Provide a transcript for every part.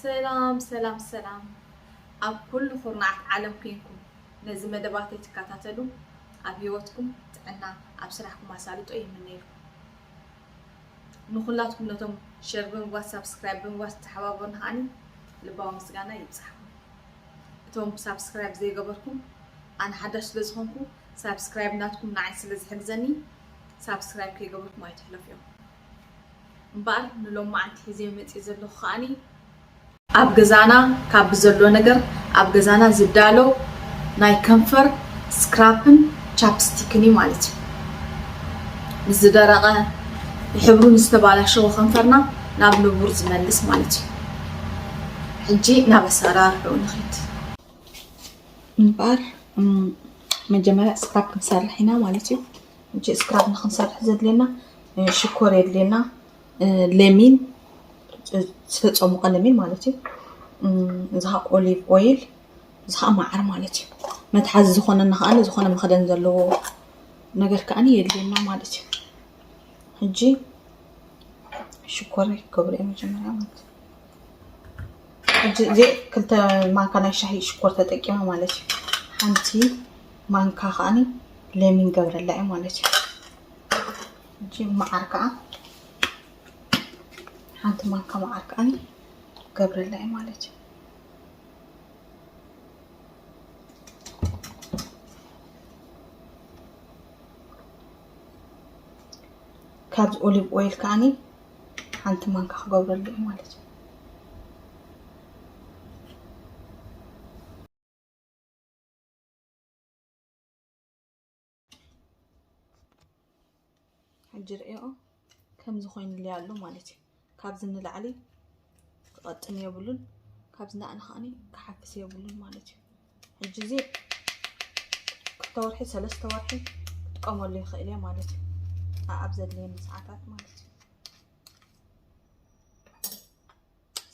ሰላም ሰላም ሰላም፣ ኣብ ኩሉ ኩርናዓት ዓለም ኮይንኩም ነዚ መደባተይ ትከታተሉ፣ ኣብ ህይወትኩም ጥዕና፣ ኣብ ስራሕኩም ኣሳልጦ ይምነየልኩም። ንኹላትኩም ነቶም ሸር ብምግባር፣ ሳብስክራይብ ብምግባር ዝተሓባበሩና ከዓኒ ልባዊ ምስጋና ይብጻሕኩም። እቶም ሳብስክራይብ ዘይገበርኩም፣ ኣነ ሓዳሽ ስለ ዝኾንኩ ሳብስክራይብ ናትኩም ንዓይ ስለ ዝሕግዘኒ፣ ሳብስክራይብ ከይገበርኩም ኣይትሕለፉ እዮም። እምበኣር ንሎሚ መዓልቲ ሒዘዮ መፂእ ዘለኹ ከዓኒ ኣብ ገዛና ካብ ዘሎ ነገር ኣብ ገዛና ዝዳሎ ናይ ከንፈር ስክራፕን ቻፕስቲክን እዩ ማለት እዩ። ንዝደረቐ፣ ሕብሩ ንዝተባላሸወ ከንፈርና ናብ ንቡር ዝመልስ ማለት እዩ። ሕጂ ናብ ኣሰራርሕኡ ንኺድ። እምበኣር እም፣ መጀመርያ ስክራፕ ክንሰርሕ ኢና ማለት እዩ። ሕጂ ስክራፕ ንክንሰርሕ ዘድልየና እ፣ ሽኮር የድልየና፣ እ፣ ለሚን፣ እ፣ ዝተፀሙቐ ለሚን ማለት እዩ። እም፣ እዚ ኸዓ ኦሊቭ ኦይል፣ እዚ ኸዓ መዓር ማለት እዩ። መትሓዚ ዝኾነና ከዓኒ ዝኾነ መኽደን ዘለዎ ነገር ከዓኒ የድልየና ማለት እዩ። ሕጂ ሽኮር ክገብሮ እየ መጀመርያ ማለት እዩ። ሕጂ እዚ ክልተ ማንካ ናይ ሻሂ ሽኮር ተጠቂመ ማለት እዩ። ሓንቲ ማንካ ከዓኒ ለሚን ገብረላ እየ ማለት እዩ። ሕጂ መዓር ከዓ ሓንቲ ማንካ መዓር ከዓኒ ገብረላ እየ ማለት እዩ። ካብዚ ኦሊቭ ኦይል ከዓኒ ሓንቲ ማንካ ክገብረሉ እየ ማለት እዩ። ሕጂ ርእዮ ከምዚ ኮይኑለይ ኣሎ ማለት እዩ። ካብዚ ንላዕሊ ክቐጥን የብሉን፣ ካብዚ ንላዕሊ ከዓኒ ክሓፍስ የብሉን ማለት እዩ። ሕጂ እዚ ክልተ ወርሒ ሰለስተ ወርሒ ክጥቀመሉ ይኽእል እየ ማለት እዩ። ኣብ ዘድልየኒ ሰዓታት ማለት እዩ።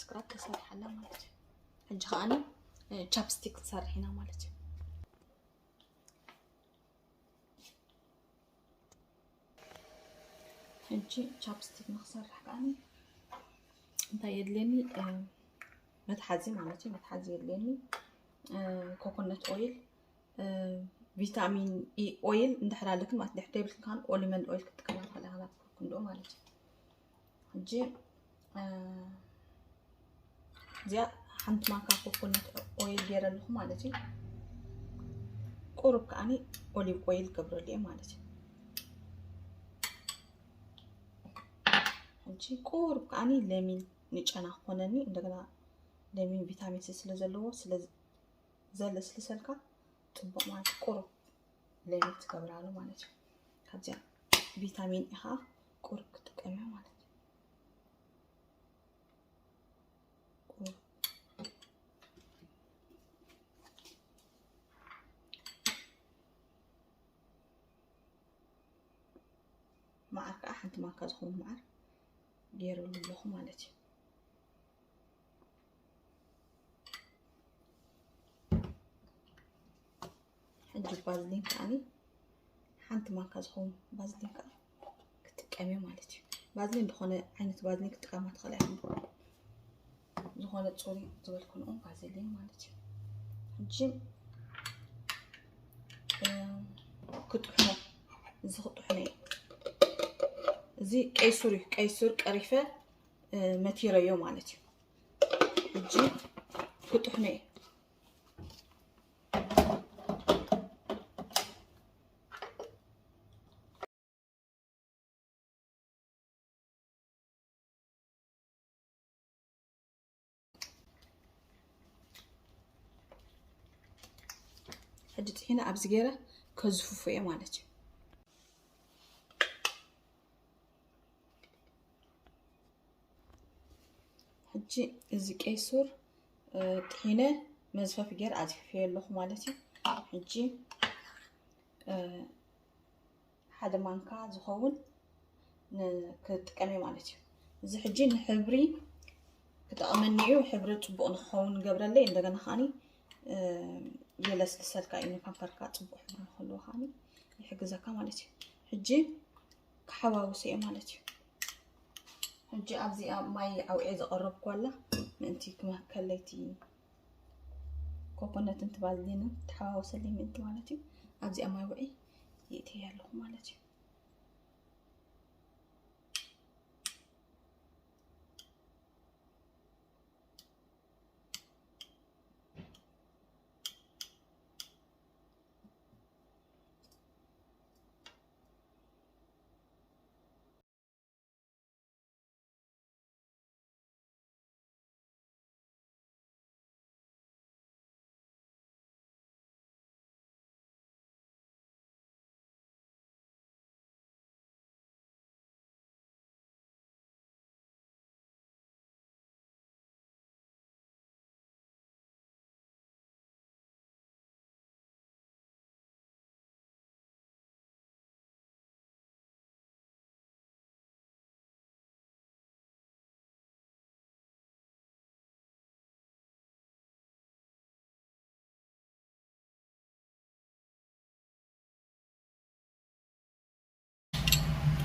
ስክራፕ ተሰሪሓ ኣላ ማለት እዩ። ሕጂ ከዓኒ እ፣ ቻፕስቲክ ክንሰርሕ ኢና ማለት እዩ። ሕጂ ቻፕስቲክ ንክሰርሕ ከዓኒ እንታይ የድልየኒ? እ፣ መትሓዚ ማለት እዩ። መትሓዚ የድልየኒ። እ፣ ኮኮነት ኦይል፣ እ፣ ቪታሚን ኢ ኦይል እንድሕር ኣለክን ማለት ድሕር ደይብልክን ከዓኒ ኦሊመንድ ኦይል ክትጥቀማ ትኽእላ ኢኻ ናትኪ ክንድኡ ማለት እዩ። ሕጂ እ፣ እዚኣ ሓንቲ ማንካ ኮኮነት ኦይል ገይረ ኣለኹ ማለት እዩ። ቁሩብ ከዓኒ ኦሊቭ ኦይል ገብረሉ እየ ማለት እዩ። ሕጂ ቁሩብ ከዓኒ ለሚን ንጨና ክኾነኒ፣ እንደገና ለሚን ቪታሚን ሲ ስለ ዘለዎ ስለ ዘለስልሰልካ ጽቡቕ ማለት እዩ። ቁሩብ ለሚን ትገብራሉ ማለት እዩ። ካብዚኣ ቪታሚን ኢ ከዓ ቁሩብ ክትጥቀምያ ማለት እዩ። ቁሩብ መዓር ከዓ ሓንቲ ማንካ ዝኸውን መዓር ገይረሉ ኣለኹ ማለት እዩ። ሕጂ ባዝሊን ከዓኒ ሓንቲ ማንካ ዝኸውን ባዝሊን ከዓ ክትጥቀምዮ ማለት እዩ። ባዝሊን ዝኾነ ዓይነት ባዝሊን ክትጥቀማ ትኽእላ ኢኹም። ዝኾነ ፅሩይ ዝበልክንኡ ባዝሊን ማለት እዩ። ሕጂ እ፣ ክጥሕኖ፣ እዚ ክጥሕኖ እዩ። እዚ ቀይ ሱር እዩ። ቀይ ሱር ቀሪፈ እ፣ መቲረዮ ማለት እዩ። ሕጂ ክጥሕኖ እየ። ሕጂ ጥሒነ ኣብዚ ገይረ ከዝፍፎ እየ ማለት እዩ። ሕጂ እዚ ቀይ ሱር እ፣ ጥሒነ መዝፈፊ ገይረ ኣዝፊፈዮ ኣለኹ ማለት እዩ። ሕጂ እ፣ ሓደ ማንካ ዝኸውን ን-፣ ክጥቀም እየ ማለት እዩ። እዚ ሕጂ ንሕብሪ ክጠቕመኒ እዩ። ሕብሪ ጽቡቕ ንክኸውን ገብረለይ፣ እንደገና ከዓኒ እ፣ የለስልሰልካ እዩ፣ ንከንፈርካ ጽቡቕ ሕብሪ ንክህልዎ ከዓኒ ይሕግዘካ ማለት እዩ። ሕጂ ክሓዋውሶ እየ ማለት እዩ። ሕጂ ኣብዚኣ ማይ ዓውዒ ዘቐረብኩ ኣላ። ምእንቲ ክመ-፣ ከለይቲ ኮኮነትን ቲ ቫዝሊንን ተሓዋወሰለይ ምእንቲ ማለት እዩ። ኣብዚኣ ማይ ውዒ የእትየ ኣለኹ ማለት እዩ።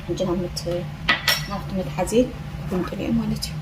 ሕጂ ናብ ምት-፣ ናብቲ መትሓዚ ክግምጥሉ እየ ማለት እዩ።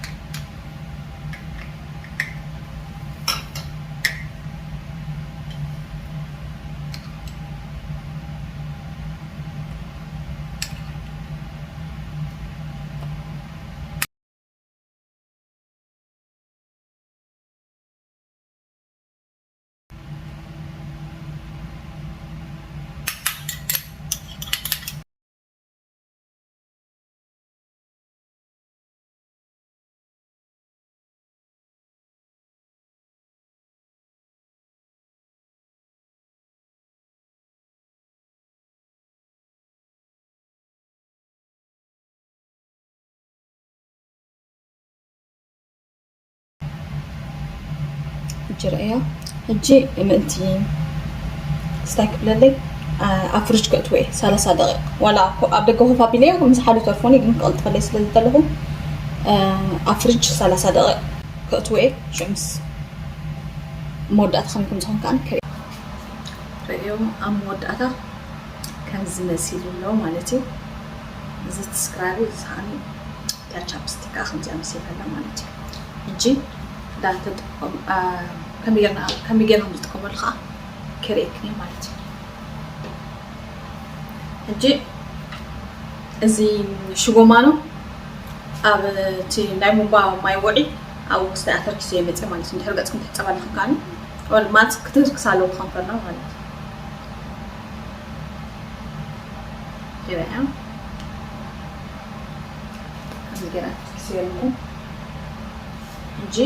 ሕጂ ረእያ። ሕጂ ምእንቲ ስታይ ክብለለይ፣ ኣ-፣ ኣብ ፍሪጅ ከእትዎ እየ ሰላሳ ደቂቕ። ዋላ ኮ-፣ ኣብ ደገ ኮፍ ኣቢለዮ ምስ ሓሉ ተርፎኒ፣ ግን ክቐልጥፈለይ ስለ ዝደለኹ፣ ኣ-፣ ኣብ ፍሪጅ ሰላሳ ደቂቕ ከእትዎ እየ። ሽዑ ምስ መወዳእታ ከመይ ከም ዝኾን ከኣ ንከ-፣ ረእዮ ኣብ መወዳእታ ከምዚ መሲሉ ኣሎ ማለት እዩ። እዚ እቲ ስክራብ እዩ፣ እዚ ከኣ እታ ቻፕስቲክ ከኣ ከምዚኣ መሲላ ኣላ ማለት እዩ። ሕጂ እንዳተጠቀም-፣ ኣ፣ ከመይ ጌርና፣ ከመይ ጌርና ንጥቀመሉ ከኣ ከርእየክን እየ ማለት እዩ። ሕጂ እዚ ሽጎማኖ ኣብ እቲ ናይ ቡምባ ማይ ውዒ ኣብኡ ክስታይ ኣተርኪሰ እየ መፅእ ማለት እዩ። እንድሕር ገፅኩም ትሕፀብ ኣለኽን ከኣኒ፣ ወል ማስክ ክትህስክስ ኣለዎ ከንፈርና ማለት እዩ። ገበያ ከምዚ ገይረ ኣተርኪሰ ኣለኹ። ሕጂ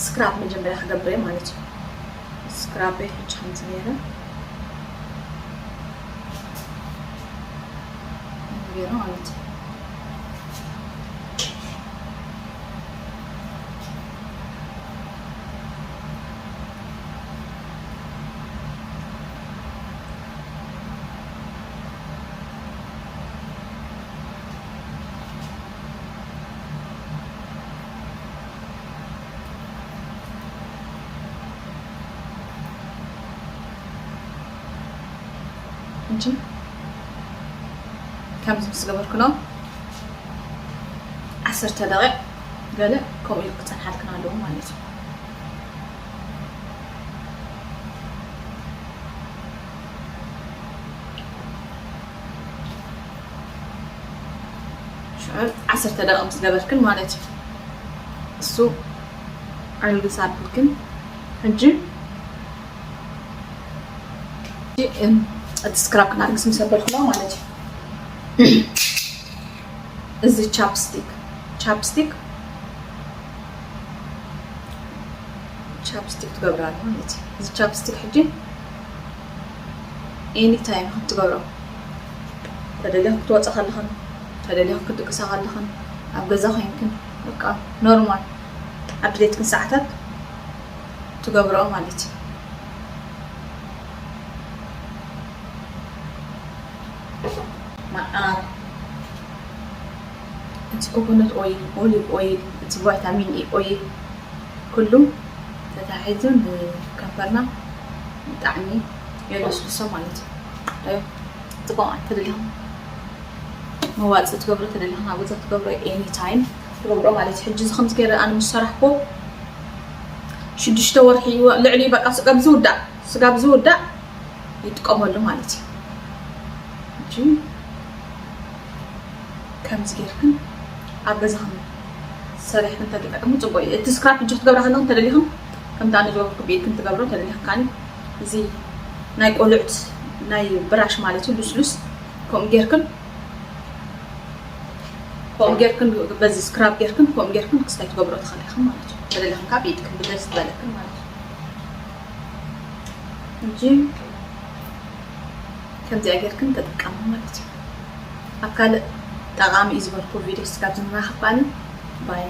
ስክራብ መጀመርያ ክገብር እየ ማለት እዩ። ስክራበይ ሕጂ ከምዚ ገይረ፣ ከምዚ ገይረ ማለት እዩ። እንጂ ከምዚ ምስ ገበርክኖ ዓሰርተ ደቂቕ ገለ ከምኡ ኢሉ ክጸንሓልክን ኣለዎ ማለት እዩ። ሽዑ ዓሰርተ ደቂቕ ምስ ገበርክን ማለት እዩ። እሱ ኣልግስ ኣቢልክን። ሕጂ እቲ ስክራብ ክናርግስ ምስ ኣበልክኖ ማለት እዩ። እዚ ቻፕስቲክ፣ ቻፕስቲክ፣ ቻፕስቲክ ትገብራ ኣለኹ ማለት እዩ። እዚ ቻፕስቲክ ሕጂ ኤኒ ታይም ክትገብሮ፣ ተደሊኹም ክትወፃ ከለኽን፣ ተደሊኹም ክትድቅሳ ከለኽን፣ ኣብ ገዛ ኮይንክን፣ በቃ ኖርማል ኣብ ድሌትክን ሰዓታት ትገብርኦ ማለት እዩ። መዓር፣ እቲ ኮኮነት ኦይል፣ ኦሊቭ ኦይል፣ እቲ ቫይታሚን ኢ ኦይል ኩሉ ተታሒዙ ንከንፈርና ብጣዕሚ የለስልሶ ማለት እዩ። እ፣ ጽቡቕ ተደሊኹም መዋጽእ ትገብሩ፣ ተደሊኹም ኣብ ገዛ ትገብሩ ኤኒ ታይም ትገብሮ ማለት እዩ። ሕጂ እዚ ከምዚ ገይረ ኣነ ምስ ሰራሕኩ ሽዱሽተ ወርሒ ይወ- ልዕሊ በቃ ስጋብ ዝውዳእ ስጋብ ዝውዳእ ይጥቀመሉ ማለት እዩ። ሕጂ ከምዚ ጌርክን ኣብ ገዛኽን ሰሪሕክን ተጠቀሙ ጽቡቅ እዩ። እቲ ስክራፕ ሕጂ ክትገብራ ከለኽን ተደሊኽን ከምቲ ኣነ ዝገብርኩ ብኢድክን ትገብሮ ተደሊኽን ካኒ እዚ ናይ ቆልዑት ናይ ብራሽ ማለት እዩ ልስሉስ ከምኡ ጌርክን ከምኡ ጌርክን በዚ ስክራብ ጌርክን ከምኡ ጌርክን ክስታይ ትገብሮ ትኽእላ ኢኽን ማለት እዩ። ተደለኽን ካብ ኢድክን ብደስ ዝበለክን ማለት እዩ። እንጂ ከምዚኣ ጌርክን ተጠቀሙ ማለት እዩ። ኣብ ካልእ ጠቓሚ እዩ ዝበልኩ ቪዲዮ ስጋብ ዝንራኸብ ባኒ ባይ